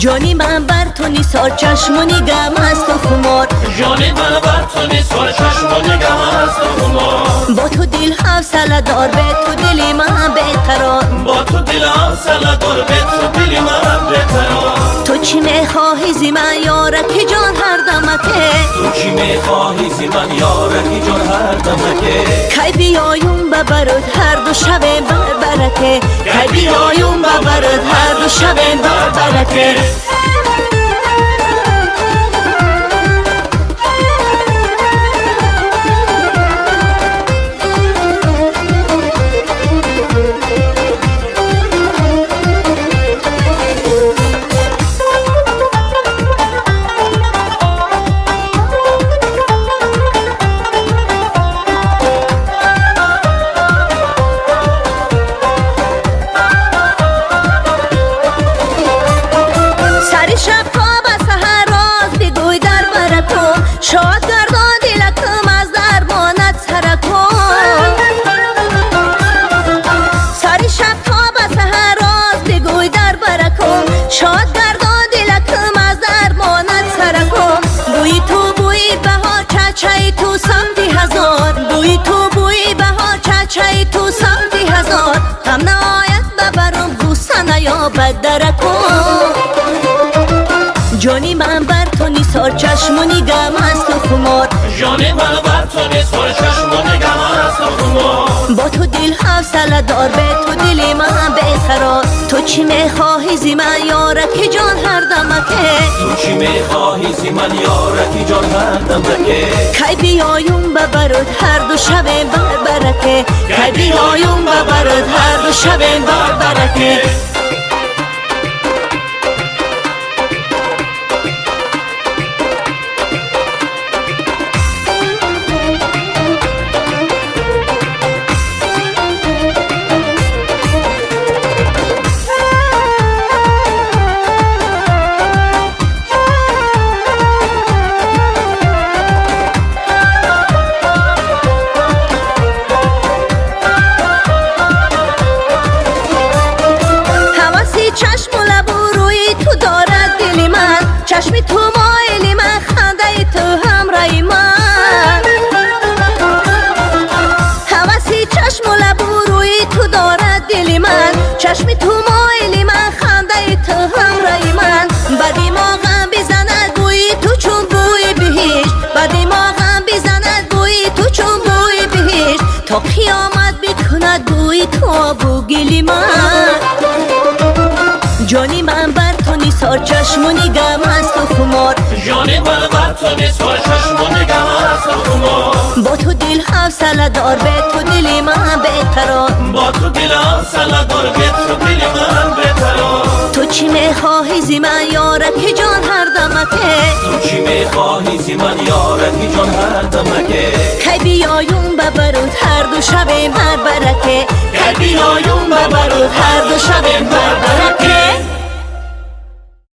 ҷони ман бар ту нисор, чашму нигам аз ту хумор. Ҷони ман бар ту нисор, чашму нигам аз ту хумор. Бо ту дил ҳавсала дор, бе ту дили ман беқарор. Бо ту дил ҳавсала дор, бе ту дили ман беқарор. Ту чӣ мехоҳӣ зи ман, ёраки ҷон, ҳар дамаке? Ту чӣ мехоҳӣ зи ман, ёраки ҷон, ҳар дамаке? Кай биёюм ба барот, ҳар ду шавем бар бараке. Кай биёюм ба барот, ҳар ду шавем бар бараке. Сари шаб то ба саҳар роз бигӯй дар баракум, шод гардон дилакум, аз дармонат саракум. Сари шаб то ба саҳар роз бигӯй дар баракум, шод гардон дилакум, аз дармонат саракум. Бӯи ту бӯи баҳор, чачаи ту самти ҳазор. Бӯи ту бӯи баҳор, чачаи ту самти ҳазор. Ғам наояд ба баром, ғусса наёбад даракум. Ҷони ман бар ту нисор, чашму нигам аз ту хумор. Ҷони ман бар ту нисор, чашму нигам аз ту хумор. Бо ту дил ҳавсала дор, бе ту дили ман беқарор. Ту чӣ мехоҳӣ зи ман, ёраки ҷон, ҳар дамаке? Ту чӣ мехоҳӣ зи ман, ёраки ҷон, ҳар дамаке? Кай биёюм ба барот, ҳар ду шавем бар бараке. Кай биёюм ба барот, ҳар ду шавем бар бараке. Ҳаваси чашму лабу рӯи ту дорад дили ман. Чашми ту моили ман, хандаи ту ҳамраи ман. Ҳаваси чашму лабу рӯи ту дорад дили ман. Чашми ту моили ман, хандаи ту ҳамраи ман. Ба димоғам бизанад бӯи ту чун бӯи биҳишт. Ба димоғам бизанад бӯи ту чун бӯи биҳишт. То қиёмат бикунад бӯи ту обу гили ман. Ҷони ман бар ту нисор, чашму нигам аз ту хумор. Ҷони ман бар ту нисор, чашму нигам аз ту хумор. Бо ту дил ҳавсала дор, бе ту дили ман беқарор. Бо ту дил ҳавсала дор, бе ту дили ман беқарор. Ту чӣ мехоҳӣ зи ман, ёраки ҷон, ҳар дамаке? Ту чӣ мехоҳӣ зи ман, ёраки ҷон, ҳар дамаке? Кай биёюм ба барот, ҳар ду шавем бар бараке. Кай биёюм ба барот, ҳар ду шавем бар бараке.